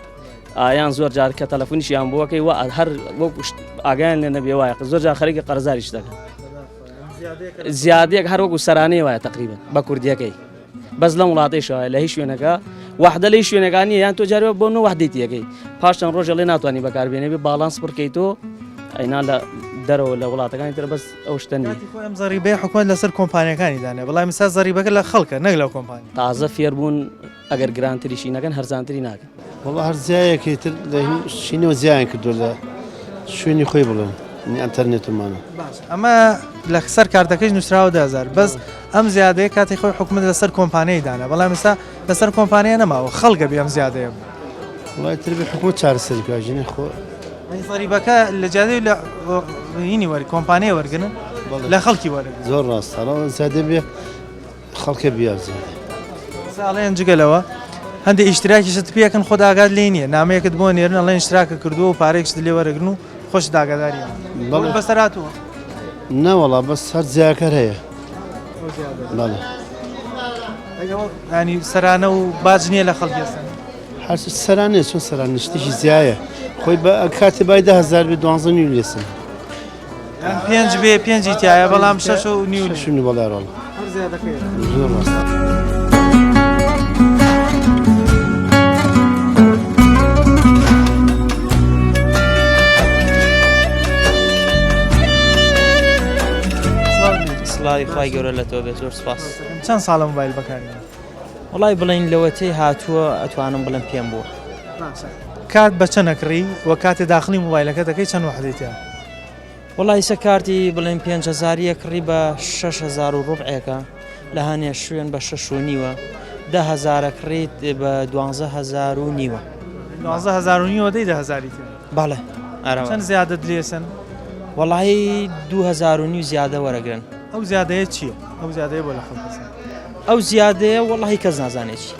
ئایان زۆر جار کە تەلەفۆنیشیان بۆکەی وە هەر وەک ئاگایان لێ نەبێ وایە زۆر جار خەریکی قەرزاریش دەکەن زیادەیەک هەر وەکو سەرانەی وایە تقریبا بە کوردیەکەی بەس لەم وڵاتەیشەوە لە هیچ شوێنەکە وەحدە لەی شوێنەکان نیە یان تۆ جارێ بۆ نۆ وەحدەی تێکەی پاش چەند ڕۆژێ لێ ناتوانانی بەکاربێنێ بێ باڵانس پڕکەی تۆ ئەینا لە دەرەوە لە وڵاتەکانی تر بەس ئەو شتە نیە. کاتی خۆی ئەم زەریبەیە حکومەت لەسەر کۆمپانیاکانی دانێ بەڵام ئێستا زەریبەکە لە خەڵکە نەک لە کۆمپانیا. تازە فێربوون ئەگەر گرانتریشی نەکەن هەرزانتری ناکەن. وەڵا هەر زیایەکی تر لە شینەوە زیایان کردووە لە شوێنی خۆی بڵێن ئەتەرنێتمانە ئەمە لە سەر کارتەکەش نووسراوە 2000 بەس ئەم زیادەیە کاتی خۆی حکومت لەسەر کۆمپانیای دانا بەڵام ئێستا لەسەر کۆمپانیا نەماوە خەڵکە بێ ئەم زیادەیە بوو. وڵای تر بێ حکومت چارەسەری بکا ژنێ خۆ زەریبەکە لە جادەی لە هینی وەر کۆمپانیای وەرگن لە خەڵکی وەرگن زۆر ڕاستە زیادە بێ خەڵکە بیازێنێ. ئەڵێن جگە لەوە هەندێک ئیشتراکیشت پێکەن خۆت ئاگات لێ نییە نامەیەکت بۆ نێرن ئەڵێن ئیشتراکە کردووە و پارەیەکشت لێ وەرەگرن و خۆشت ئاگاداری بەڵێ بەسەر هاتووە نەوەڵا بەس هەر زیاکەر هەیە بەڵێ ینی سەرانە و باج نییە لە خەڵکی ئێستا هەر سەرانەیە چۆن سەرانە شتێکی زیایە خۆی بە کاتێ بای 10000 بێ 12 نیو لێسن پێنج بێ پێنجی تایە بەڵام شەش و نیو شەش و نیو بەڵێ ڕۆڵە هەر زیادەکەی زۆر ڕاستە. سڵاوی خوای گەورە لە تۆ بێت زۆر سپاس. چەند ساڵە مۆبایل بەکارێنی؟ وەڵای بڵێین لەوەتەی هاتووە ئەتوانم بڵێم پێم بووە. باشە کارت بە چەند ئەکڕی و کاتێ داخڵی مۆبایلەکە دەکەی چەند وەحدەی تیا؟ وەڵا ئیسە کارتی بڵێن 5000 یەکڕی بە 6000 و ڕبعێکە لە هەنێ شوێن بە شەش و نیوە دە هەزارە کڕیت بە 12000 و نیوە. 12000 و نیوە دەی دە هەزاری تیا؟ بەڵێ ئەرەوە. چەند زیادەت لێسەن؟ وەڵی 2000 و نیو زیادە وەرەگرن. ئەو زیادەیە چییە؟ ئەو زیادەیە بۆ لە خەڵک ئەسەن؟ ئەو زیادەیە وەڵاهی کەس نازانێ چیە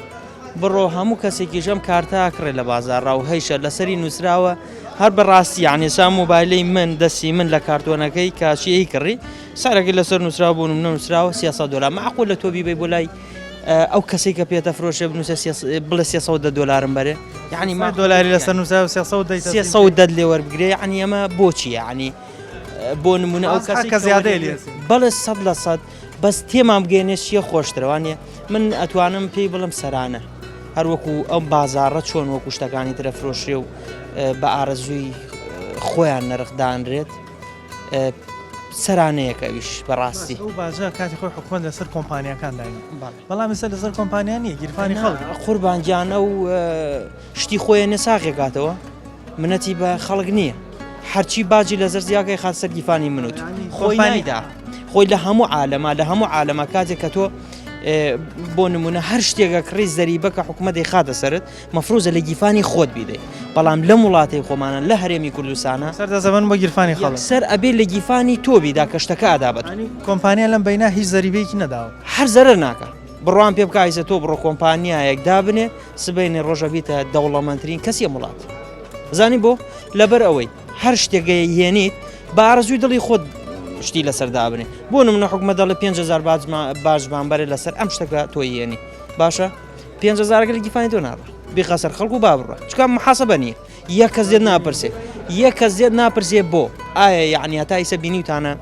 بڕۆ هەموو کەسێکیش ئەم کارتە ئەکڕێ لە بازاڕا و هەیشە لەسەری نووسراوە هەر بەڕاستی یعنی ئێستا مۆبایلەی من دەستی من لە کارتۆنەکەی کاشی ئەی کڕی سعرەکەی لەسەر نووسراوە بۆ نمونە نووسراوە 300 دۆلار معقول لە تۆ بیبەی بۆ لای ئەو کەسێک کە پێتە فرۆشێ بنووسە بڵێ 310 دۆلارم بەرێ یعنی ما دۆلاری لەسەر نووسراوە 300 دەیتە 310 لێ وەربگرێ یعنی ئەمە بۆچی یعنی. بۆ نمونە ئەو کەسی کە زیادەیە لێ بەڵێ 100% بەس تێمان بگەێنێ چیە خۆشترەوانە من ئەتوانم پێی بڵم سەرانە هەروەکو ئەم بازاڕە چۆن وەکو شتەکانی ترە فرۆشرێ و بە ئارەزووی خۆیان نرخدانرێت سەرانەیەک ئەویش بەڕاستی. ئەو باجە کاتی خۆی حکومەت لەسەر کۆمپانیاکان داینی بەڵام ئێستا لەسەر کۆمپانیا نییە گیرفانی خەڵک. قوربان گیان ئەو شتی خۆیە نێ ساغێکاتەوە منەتی بە خەڵک نییە هەرچی باجی لەسەر زیاکەی خات سەر گیرفانی منوت خۆی نایدا خۆی لە هەموو عالەما لە هەموو عالەما کاتێک کە تۆ بۆ نمونە هەر شتێکە کڕی زەریبە کە حکوومەت دەیخاتە سەرت مەفروزە لە گیرفانی خۆت بیدەی بەڵام لەم وڵاتەی خۆمانە لە هەرێمی کوردستانە سەر دەزەبەن بۆ گیرفانی خەڵک سەر ئەبێ لە گیرفانی تۆ بیدا کە شتەکە ئەدا بە تۆ. کۆمپانیا لەم بەینا هیچ زەریبەیەکی نەداوە. هەر زەرەر ناکا بڕوام پێ بکە ئایسە تۆ بڕۆ کۆمپانیایەک دابنێ سبەینێ ڕۆژە بیتە دەوڵەمەندترین کەسی ئەم وڵات زانی بۆ لەبەر ئەوەی هەر شتێک هێنیت بە ئارەزووی دڵی خۆت شتی لەسەر دابنێ بۆ نمونە حکومەت دەڵێ 5000 باجمان بەرێ لەسەر ئەم شتەکە تۆ هێنی باشە پێنج هەزارەکە لە گیرفانی تۆ ناڕا بیخە سەر خەڵک و با بڕە چکا محاسبە نییە یەک کەس دێت ناپرسێ یەک کەس دێت ناپرسێ بۆ ئایا یعنی هەتا ئیسە بینیوتانە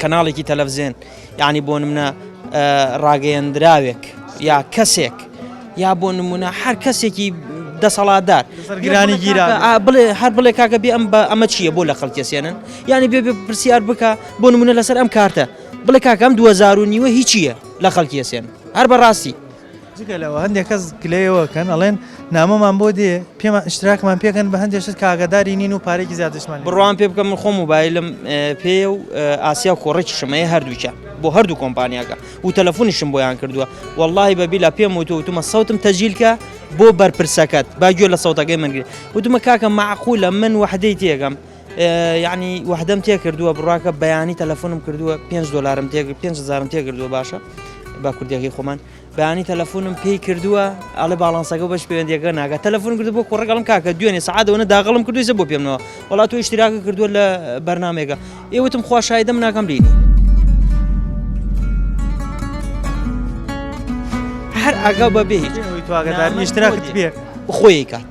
کەناڵێکی تەلەڤزیۆن یعنی بۆ نمونە ڕاگەیەندراوێک یا کەسێک یا بۆ نمونە هەر کەسێکی دەسەڵاتدار گرانی گیرا بڵێ هەر بڵێ کاکە بێ ئەم بە ئەمە چییە بۆ لە خەڵکەسێنن یعنی بێ پرسیار بکە بۆ نمونە لەسەر ئەم کارتە بڵێ کاکە ئەم 2000 و نیوە هیچیە لە خەڵکیەسێن هەر بەڕاستی. جگە لەوە هەندێک کەس گلەیەوە کەن ئەڵێن نامەمان بۆ دێ پێمان ئیشتراکمان پێکەن بە هەندێک شت کە ئاگاداری نین و پارێکی زیاترشمان لێ بڕوام پێ بکە من خۆم مۆبایلم پێیە و ئاسیا و کۆڕێکیشم هەیە هەردووکیان بۆ هەردوو کۆمپانیاکە و تەلەفۆنیشم بۆیان کردووە وەڵڵاهی بە بیلا پێم وتووە وتومە سەوتم تەجیل کە بۆ بەرپرسەکەت با گوێ لە سەوتەکەی من گرێ وتومە کاکە مەعقولە من وەحدەی تێگەم یعنی وەحدەم تێ کردووە بڕواکە بەیانی تەلەفۆنم کردووە 5 دلارم تێ 5000 تێ کردووە باشە بە کوردیەکەی خۆمان بەیانی تەلەفۆنم پێی کردووە ئەڵێ باڵانسەکە بەش پەیوەندیەکە ناکە تەلەفۆن کردو بۆ کوڕەکەڵم کاکە دوێنێ سەعات ئەوەنە داغڵم کردو ئێستا بۆ پێمنەوە وەڵا تۆ ئیشتراکە کردووە لە بەرنامەیەکە ئێ وتم خوا شایدم ناکەم لێنی هەر ئاگا بە بێ هیچ ئەوەی تو ئاگادار ئیشتراکت پێ خۆی کات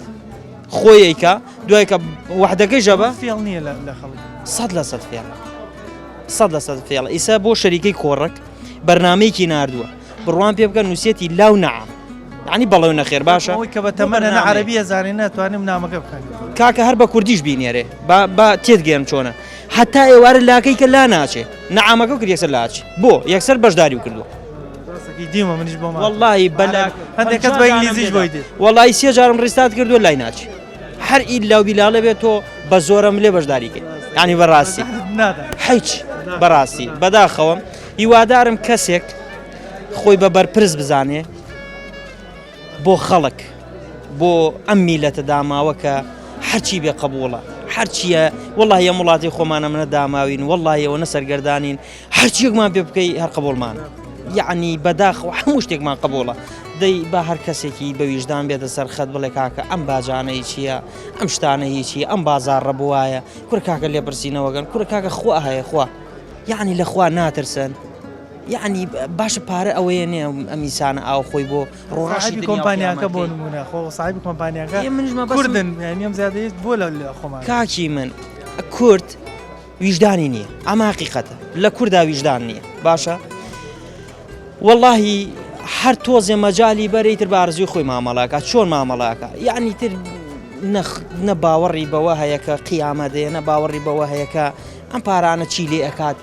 خۆی کە دوای کە وحدەکەی ژەبە فێڵ نییە لە خەڵک 100% فێڵ 100% فێڵ ئیسا بۆ شەریکەی کۆڕەک بەرنمەیەکی ناردووە بڕوام پێ بکە نووسێتی لاو نەعام یعنی بەڵێ و نەخێر باشە ئەوەی کە بە تەمەنە نە عەرەبی ئەزانێ ناتوانێ نامەکە بخوێنێتەوە. کاکە هەر بە کوردیش بینێرێ با با تێت گەیەم چۆنە هەتا ئێوارە لاکەی کە لا ناچێ نەعامەکە کرد یەکسەر لاچێ بۆ یەکسەر بەشداری کردووە ڕاستەکەی دیمە منیش بۆم هاتووە. وەڵڵاهی بەلا هەندێک کەس بە ئینگلیزیش بۆی دێت. وەڵڵاهی سێ جارم ڕیستارت کردووە لای ناچێ هەر ئیلا و بیلاڵێ بێت تۆ بە زۆرە ملێ بەشداری کەی یعنی بەڕاستی نادا. هیچ بەڕاستی بەداخەوەم هیوادارم کەسێک خۆی بە بەرپرس بزانێ بۆ خەڵک بۆ ئەم میلەتە داماوە کە هەرچی بێ قبوڵە هەرچیە وەڵی ئەم وڵاتی خۆمانە منە داماوین وەڵی ئەوە نە سەرگەردانین هەرچیەکمان پێ بکەی هەر قبوڵمانە یعنی بەداخەوە هەموو شتێکمان قبوڵە دەی با هەر کەسێکی بە ویژدان بێتە سەر خەت بڵێ کاکە ئەم باجانە هیچیە ئەم شتانە هیچی ئەم بازاڕە بواە کورە کاکە لێپرسینەوەگەن کورە کاکە خوا هەیە خوا یعنی لە خوا ناترسن یەعنی باشە پارە ئەوەیە نیە ئەم ئینسانە ئاو خۆی بۆ ڕووڕەشی ساحێبی دنیا و کۆمپانیاکە بۆ قیامەت کەی. نمونە خۆ ساحێبی کۆمپانیاکە ئێ منیش مەبەستم کوردن یانی ئەم زیادەیە بۆ لە لە خۆمان کاکی من کورد ویژدانی نییە ئەمە حقیقەتە لە کوردا ویژدان نییە باشە واللهی هەر تۆزێ مەجای بەرەی تر بارزوی خۆی مامەڵاکە چۆن مامەڵاکە یعنی تر نەخ نە باوەڕی بەوە هەیە کە قیامە دێ نە باوەڕی بەوە هەیە کە ئەم پارانە چی لێ ئەکات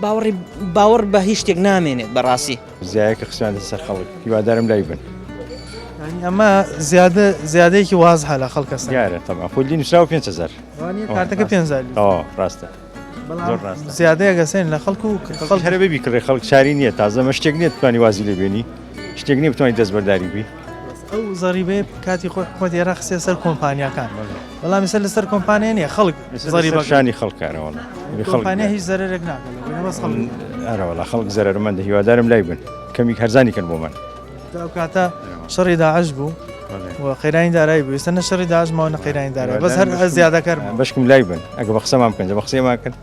باوەڕی باوەڕ بە هیچ شتێک نامێنێت بەڕاستی. زیایەکە خستویانتە سەر خەڵک هیوادارم لای بن. یانی ئەمە زیادە زیادەیەکی وازحە لە خەڵکە سەر. دیارە تەبعەن خۆ لی نووسراوە 5000. وانیە کارتەکە 5000 لیرە. تەواو ڕاستە. بەڵام زیادەیەک ئەسێن لە خەڵک و خەڵک هەرە بێ بیکڕێ خەڵک چاری نییە تازە مە شتێک نییە بتوانی وازی لێ بێنی شتێک نییە بتوانی دەستبەرداری بی. ئەو زەریبەیە کاتی خۆی حکومەتی عێراق خستیە سەر کۆمپانیاکان بەڵام ئێستا لەسەر کۆمپانیا نییە خەڵک زەریبە شانی خەڵکە ئەرەوەڵا کۆمپانیا هیچ زەرەرێک ناکات بەس خەڵک ئەرەوەڵا خەڵک زەرەرمەندە هیوادارم لای بن کەمیک هەرزانی کەن بۆمان ئەو کاتە شەڕی داعش بوو و قەیرانی دارایی بوو ئێستا نە شەڕی داعش ماوە نە قەیرانی دارایی بەس هەر زیادەکەر بەشکم لای بن ئەگە بە قسەمان بکەن بە قسەمان کەن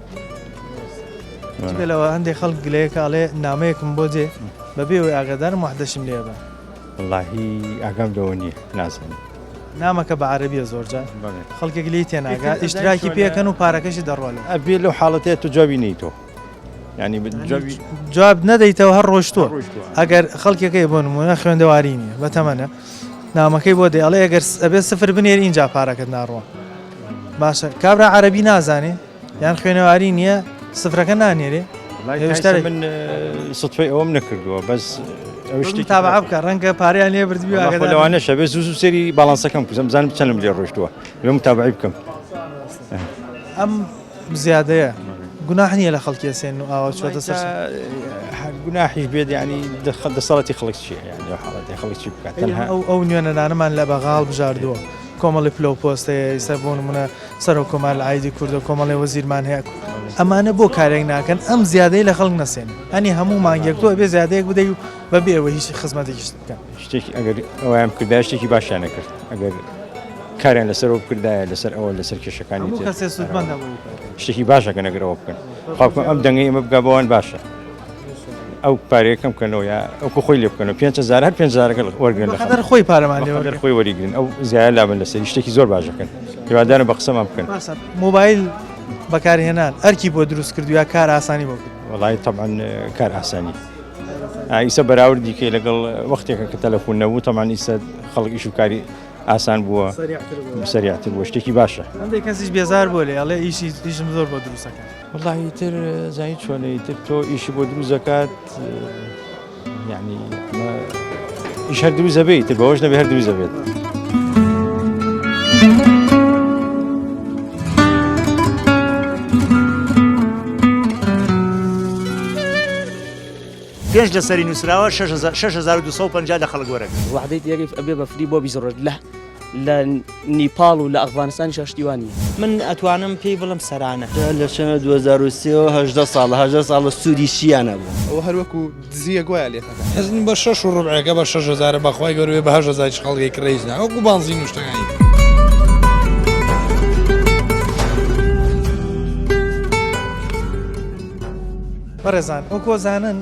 جگە لەوە هەندێک خەڵک گلەیەکە ئەڵێ نامەیەکم بۆ دێ بەبێ ئەوەی ئاگادارم وەحدەشم لێ بە وەڵاهی ئاگام لەوە نییە نازانم. نامەکە بە عەرەبیە زۆر جار خەڵکێک لێی تێناگا ئیشتراکی پێکەن و پارەکەشی دەڕوا لێ. ئەبێ لەو حاڵەتەیە تۆ جوابی نەیتەوە یانی جوابی جواب نەدەیتەوە هەر ڕۆشتووە ئەگەر خەڵکێکەی بۆ نمونە خوێندەواری نییە بەتەمەنە نامەکەی بۆ دێ ئەڵێ ئەگەر ئەبێ سفر بنێری ئینجا پارەکەت ناڕوە باشە کابرا عەرەبی نازانێ یان خوێنەواری نییە سفرەکە نانێرێ من سطفەی ئەوەم نەکردووە بەس تابع بکە ڕەنگە پاریان لێ بردبی لەوانەشە بێ زوو زوو سێری باڵانسەکەم بکەم بزانم چەندم لێ ڕۆشتووە لێ متابعی بکەم ئەم زیادەیە گوناح نییە لە خەڵکی سێن و ئاوا چۆتە سەر گوناحیش بێت ینی دەسەڵاتی خەڵک چیە یان حاڵەتی خەڵک چی بکات تەنها ئەو ئەو نوێنەرانەمان لە بەغاڵ بژاردووە کۆمەڵی پلە و پۆست هەیە ئیستا بۆ نمونە سەرۆک کۆمار لە عایدی کوردە کۆمەڵی وەزیرمان هەیە ئەمانە بۆ کارێک ناکەن ئەم زیادەی لە خەڵک نەسێن ئەنی هەموو مانگێک تۆ ئەبێ زیادەیەک بدەی و بەبێ ئەوە هیچ خزمەتێکیشت بکەن. شتێکی ئەگەر ئەویان بکردایە شتێکی باشیان نەکرد ئەگەر کاریان لەسەر ئەوە بکردایە لەسەر ئەوە لەسەر کێشەکانی هەموو تر کەسێ سوودمەند هەبوو. شتێکی باشەکەن ئەگەر ئەوە بکەن خاکم ئەم دەنگەی ئێمە بگا بەوان باشە ئەو پارەیە کەم بکەنەوە یا ئەو خۆی لێ بکەنەوە 5000 هەر 5000 وەرگن لە قەدەر خۆی پارەمان لێ وەرگرن خۆی وەریگرن ئەو زیایە لابن لەسەری شتێکی زۆر باشەکەن هیوادارم بە قسەمان بکەن باشە مۆبایل بەکارهێنان ئەرکی بۆ دروست کردو یا کار ئاسانی بۆ کرد وەڵی تەبعەن کار ئاسانی ئیسە بەراوردی کەی لەگەڵ وەختێکە کە تەلەفۆن نەبوو تەمان ئیسە خەڵک ئیش و کاری ئاسان بووە سەریعتر بووە شتێکی باشە هەندێک کەسیش بێزار بۆ لێ ئەڵێ ئیشی ئیشم زۆر بۆ دروستەکە وەڵاهی ئیتر زانی چۆنە ئیتر تۆ ئیشی بۆ دروست دەکات یعنی ئەمە ئیش هەر دروست دەبێت ئیتر بەوەش نەبێ هەر دروست دەبێت. پێنج لەسەری نووسراوە 6250 لە خەڵک وەرەگرن. وەعدەی تێگەی ئەبێ بە فری بۆ 20 ڕۆژ لە لە نیپاڵ و لە ئەفغانستانیشا شتی وا نییە. من ئەتوانم پێی بڵێم سەرانە. لە چەنە 2003 ەوە 18 ساڵە 18 ساڵە سوودی چییان هەبوو؟ ئەوە هەر وەکو دزییەک وایە لێت ئەکەن. حزن بە شەش و ڕوبعێکە بە شەش هەزارە بەخوای گەورە بێ بە هەشت هەزاریش خەڵکی کڕێ هیچ نا وەکو بانزین و شتەکانی تر. بەڕێزان وەکو ئەزانن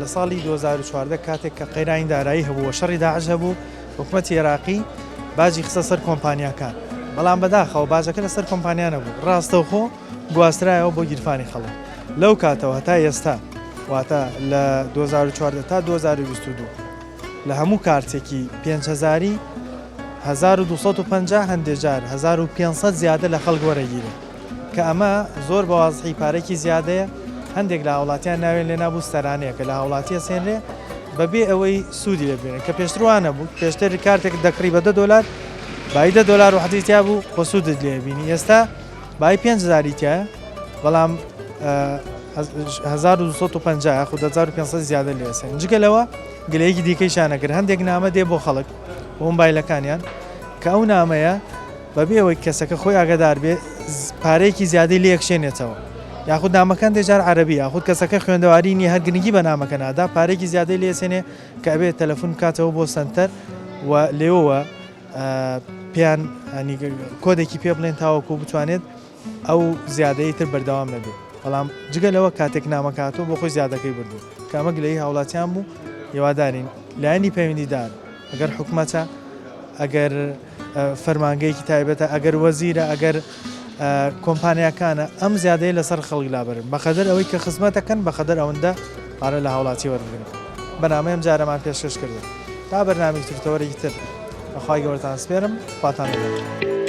لە ساڵی 2014 کاتێک کە قەیرانی دارایی هەبوو و شەڕی داعش هەبوو حکومەتی عێراقی باجی خستە سەر کۆمپانیاکان، بەڵام بەداخەوە باجەکە لەسەر کۆمپانیا نەبوو، ڕاستەوخۆ گواسترایەوە بۆ گیرفانی خەڵک. لەو کاتەوە هەتا ئێستا، واتە لە 2014 تا 2022 لە هەموو کارتێکی پێنج هەزاری 1250 هەندێ جار 1500 زیادە لە خەڵک وەرەگیرێ. کە ئەمە زۆر بە وازحی پارەیەکی زیادەیە، هەندێک لە هاوڵاتیان ناویان لێ نابوو سەرانەیە کە لە هاوڵاتی ئەسێنرێ بەبێ ئەوەی سوودی لێ ببینن کە پێشتر وا نەبوو پێشتر کارتێک دەکڕی بە دە دۆلار بایی دە دۆلار وحدەی تیا بوو خۆ سوودت لێ بینی ئێستا بایی پێنج هەزاری تیایە بەڵام 1250 یاخود 1500 زیادە لێ ئەسێنن جگە لەوە گلەیەکی دیکەیشیان ئەکرد هەندێک نامە دێ بۆ خەڵک بۆ مۆبایلەکانیان کە ئەو نامەیە بەبێ ئەوەی کەسەکە خۆی ئاگادار بێ پارەیەکی زیادەی لێ ئەکشێنێتەوە یاخود نامەکە هەندێک جار عەرەبی یاخود کەسەکە خوێندەواری نییە هەر گرنگی بە نامەکە نادا پارەیەکی زیادەی لێ ئەسێنێ کە ئەبێ تەلەفۆن بکاتەوە بۆ سەنتەر و لێوەوە پێیان کۆدێکی پێ بڵێن تاوەکو بتوانێت ئەو زیادەی تر بەردەوام نەبێت بەڵام جگە لەوە کاتێک نامەکە هاتووە بۆ خۆی زیادەکەی بردوو کە ئەمە گلەیی هاوڵاتیان بوو هیوادارین لایەنی پەیوەندیدار ئەگەر حکومەتە ئەگەر فەرمانگەیەکی تایبەتە ئەگەر وەزیرە ئەگەر کۆمپانیاکانە ئەم زیادەیە لەسەر خەڵک لابرن بەقەدەر ئەوەی کە خزمەتەکەن بەقەدەر ئەوەندە پارە لە هاوڵاتی وەربگرن بەنامەی ئەم جارەمان پێشکەش کردن تا بەرنامەی تر تەوەرێکی تر بەخوای گەورەتان سپێرم خواتان لەگەڵ.